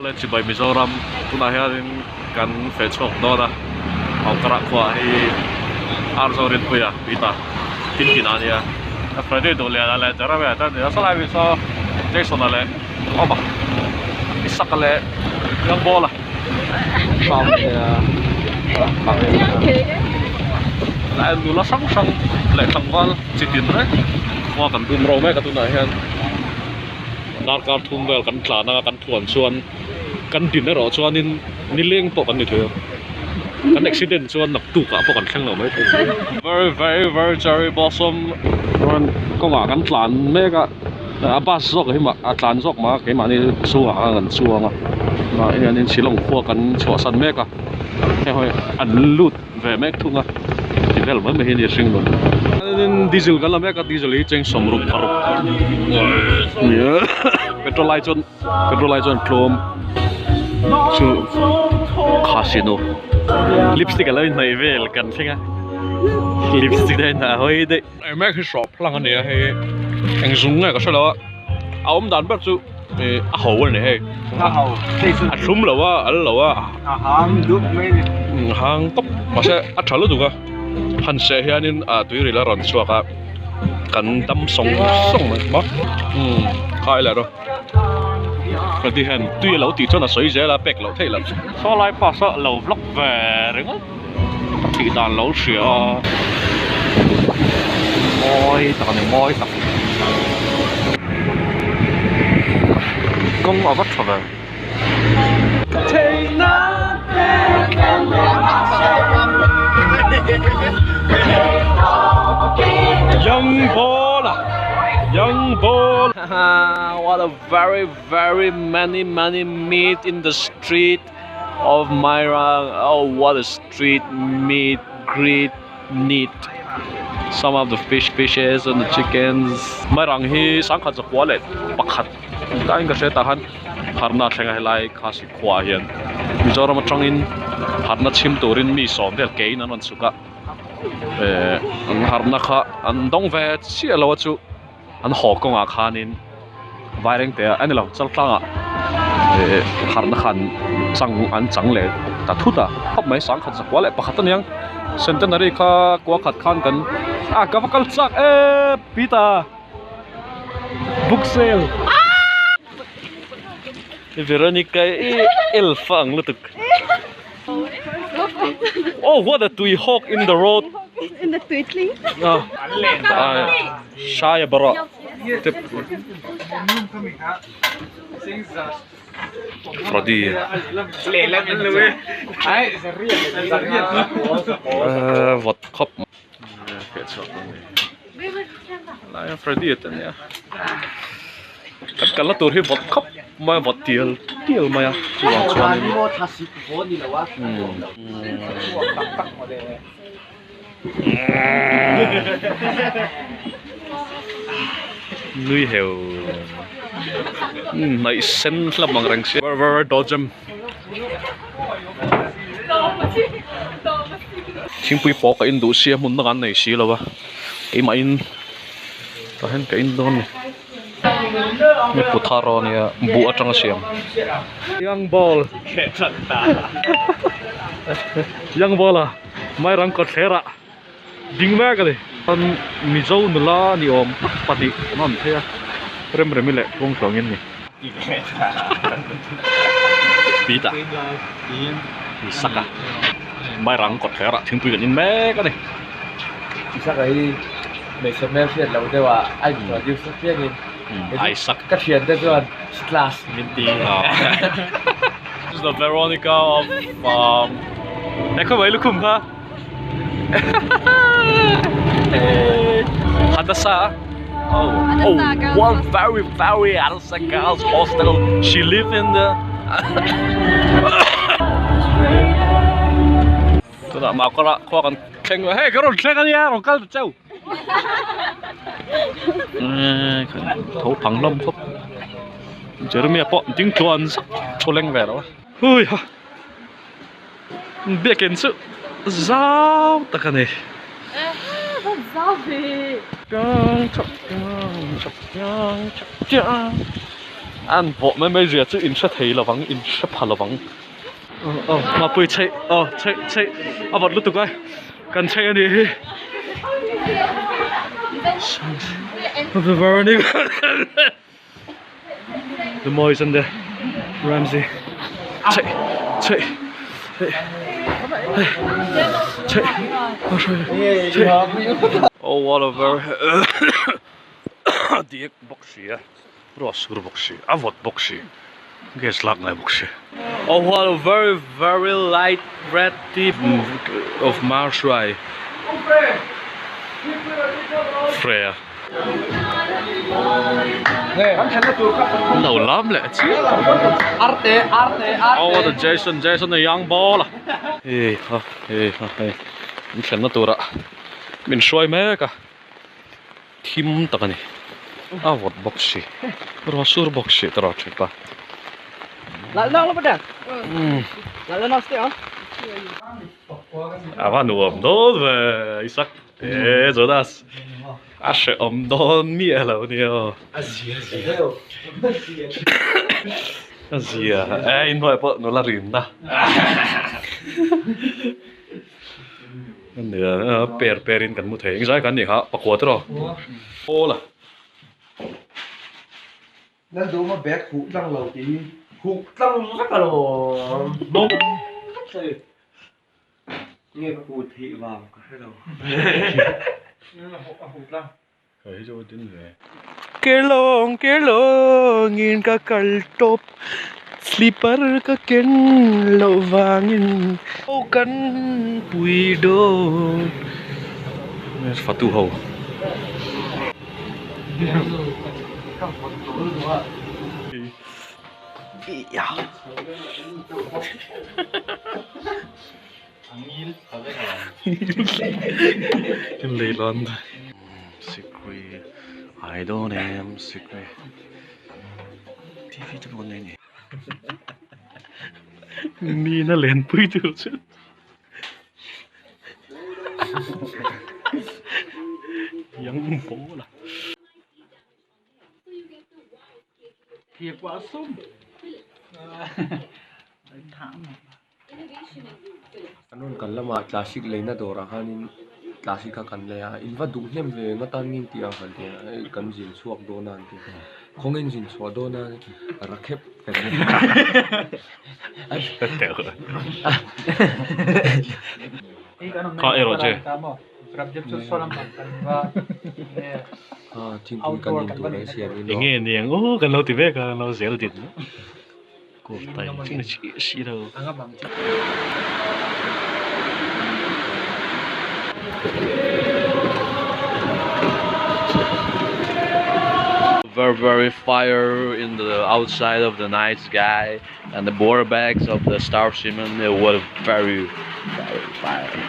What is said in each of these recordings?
Awle chibai Mizoram tunah hianin kan feh chhuak dawn a, Haukarah khua hi Arzo Rinpuia Pita tin tin a nia. Freddy Duhliana leh Jeremia te an ni a, sawlai mi saw Jason-a leh Awma, Isaka leh Young Ball-a. Nula hrang hrang leh tlangval chi tin reng khua kan bum ro mek a tunah hian. Darkar thum vel kan tlan a kan thuan chuan kan din erawh chuanin nileng pawh kan ni thei a kan accident chuan naktuk ah pawh kan thleng lo mai thei very very very cherry blossom chuan kawngah kan tlan mek a a bus zawk hi mah a tlan zawk mah a keimahni chungah khan kan chuang a tunah hianin Shillong khua kan chhuahsan mek a hei hawi an lut ve mek thung a ti vel mai mai hi a ni a hring nun diesel kan la mek a diesel hi cheng sawmruk paruk petrol ai chuan petrol ai chuan tlawm chu khasino lipstick a lo inhnawih vel kan thleng a lipstick te a inhnawih a hawi daih ei mek hi hrawp hlang a ni a hei eng zung nge ka hre lo a a awm dan ber chu ih a ho a ni hei a ho a thlum lo a al lo a a hang dup mai a ni a hang tawp mahse a tha lutuk a han seh hianin ah tuiril a rawn chhuak a kan dam sawng sawng mai maw umm khai leh rawh heti hian tui a lo tih chuan a sawi zel a pek loh theih loh saw lai pass a lo vlog ve ringawt ka thih dan lo hria a mawi tak a ni mawi tak kawng a va tha ve. Young ball young ball what a very very many many meat in the street. Of Mairang oh what a street meat great neat some of the fish fishes and the chickens Mairang hi sangkhat zakua leh pakhat tain ka hre tah khan harna a thleng a helai khasi khua ah hian Mizoram atangin harna chhim turin mi sawm vel ke in an rawn chhuk a eh an harna kha an dawng ve chiah lo a chu. An haw kawngah khanin Vairengte a ni lo Chaltlangah eh harna khan chang an chang leh ta thut a khawp mai sangkhat zakua leh pakhat aniang centenary kha kua khat khan kan ah ka va kal chak e Peter book sale Veronica i elf a ang lutuk oh what a tui hawk in the road in the tui tling ah Shaya bara te Fradi vawt khawp lai a Fradi te ania kan kalna tur hi vawt khawp mai a vawt tial tial mai a chuvang chuanin Nui heu hnaih sen hlap ang reng sia var dawt jam thingpui pawh ka in duh sia hmun dangah an nei si lo a keimah in tah hian ka in dawn a ni ni putha raw ania buh atanga siam young ball young ball a Mairang kawtthlerah ding mek a ni. Chuan Mizo nula ni awm tak pahnih an awm phei a, Remremi leh Tluangtluangin ni. Pita Isaka Mairang kawtthlerah thingpui kan in mek a ni. Isaka hi hmeichhe hmel hriat loh deuh ah a introduce na chiangin Isaac ka thiante chuan class min ti. This is the Veronica of um e khaw mai lukhum kha Hadassah oh oh one very very Hadassah girls hostel she live in the tunah Makawra khua kan thleng hei ka rawn thleng ania rawn kal ta cheu tho phang hlawm khawp Jeremia pawh ding tluan zak thu leng ve lo a hui ha biakin chu zau tak a ni An vawh mai mai zia chu in hre thei lovang in hre pha lovang. Aw mapui chheih aw chheih chheih a vawt lutuk a kan chheih a nih hi. The Moyes and the Ramsey chheih chheih chheih chheih chheih. Oh what a very diak bawk si a. Ruah sur bawk si, a vawt bawk si, gas lak ngai bawk si. Oh what a very very light red tip of Marshrai Freya. Lo lam leh chiah Oh what a Jason Jason a young ball a. Hei ha hei ha hei min thlenna turah min hruai mek a. Thim tak a ni. A vawt bawk si. Ruah sur bawk si tawrh a tha pa. A va nuam dawn ve Isaac e Jonas a hrehawm dawn miah lo nia aw. A zia a zia. A zia e inhnuai pawh nula rinna. Nia per per in kan mu thei engzai kan nih kha pakua te rawh aw la. Nan duhma bag huh tlang lo tih hi huh tlang vek alawm hnawm vek thei nge ka huh theih vang ka hre lo a huh tlang. Kelawng kelawngin ka kal tawp slipper ka ken loh vangin aw kan pui dawn fatu ho. Sikri I don't am sikri TV te pawh an nei ni Nina lenpui tur chu Yang ball a. An rawn kal lamah classic leina dawrah khanin classic kha kan lei a in va duh hnem ve nga tan ngin tih ang han ti a hei kan zin chhuak dawn a an ti a kawngin zin chhuah dawn a rakhep kan Kha erawh che. Thingpui kan in tur an siam in Enge niang aw kan lo ti vek a kan lo zel dit Kurtai chu ni chiah si lo. Very very fire in the outside of the night sky and the border bags of the star cement they were very very fire.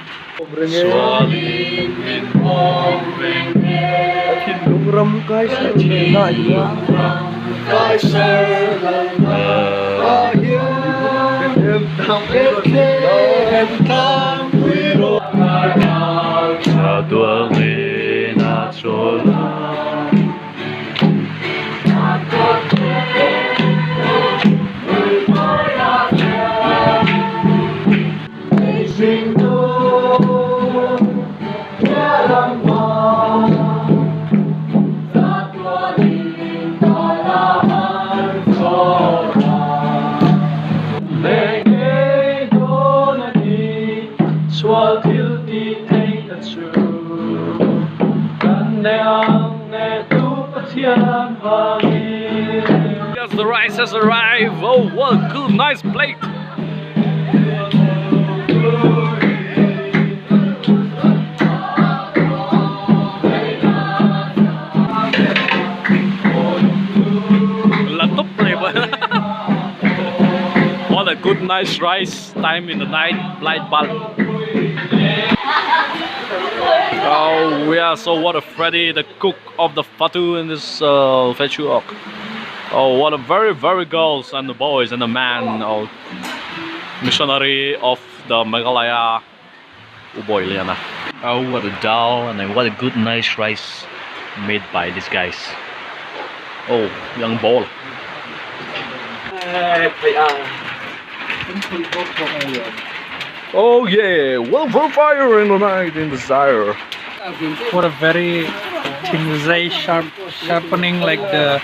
Yes, the rice has arrived. Oh, what a good, nice plate. What a good nice rice time in the night light bulb. Oh we are so what a Freddy the cook of the Fatu in this uh, Fechuok. Oh what a very very girls and the boys and the man oh missionary of the Meghalaya Uboiliana. Oh what a dal and what a good nice rice made by these guys. Oh young ball. Oh yeah, well for fire in the night in desire. What a very thingzai sharp sharpening like the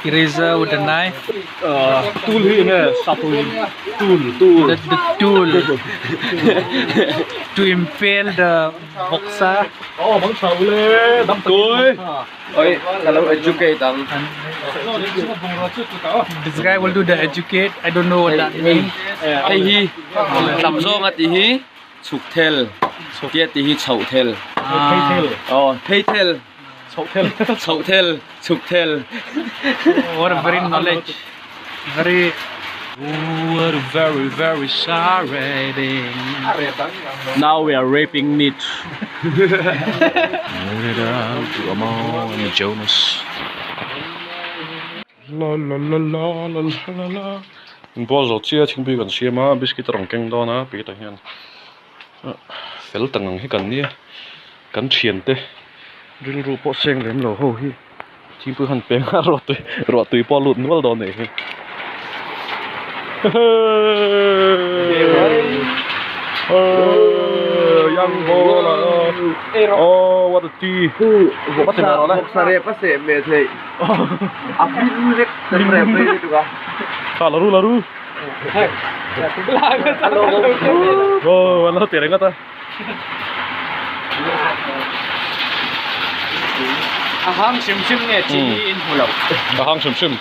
eraser with a knife. Tool hi nge satul tool tool. The, the tool to impale the boxer. Oh, bang chau le, dam tui. Oi, ka lo educate ang. This guy will do the educate. I don't know what that means. Hei hi lam zawng a tih hi chhuk thel tia tih hi chhoh thel. Aw phei thel. Chhoh thel. Chhoh thel, chhuk thel. What a very knowledge. Very What a very very sorry thing. Now we are raping meat. Jonas. La la la la la la la. Inbual zawh chiah thingpui kan siam a biscuit a rawn keng dawn a Peter hian fel tang ang hi kan nia kan thiante rilru pawh seng lem lo ho hi thingpui han peng a ruah tui ruah tui pawh a lut nual dawn anih hi young ball oh what a tea A pin vek tam rep rei lutuk a. Kha la ru la ru. Oh an lo ti reng a ta. A hang hrim hrim nge chi hi in hmu lo. A hang hrim hrim.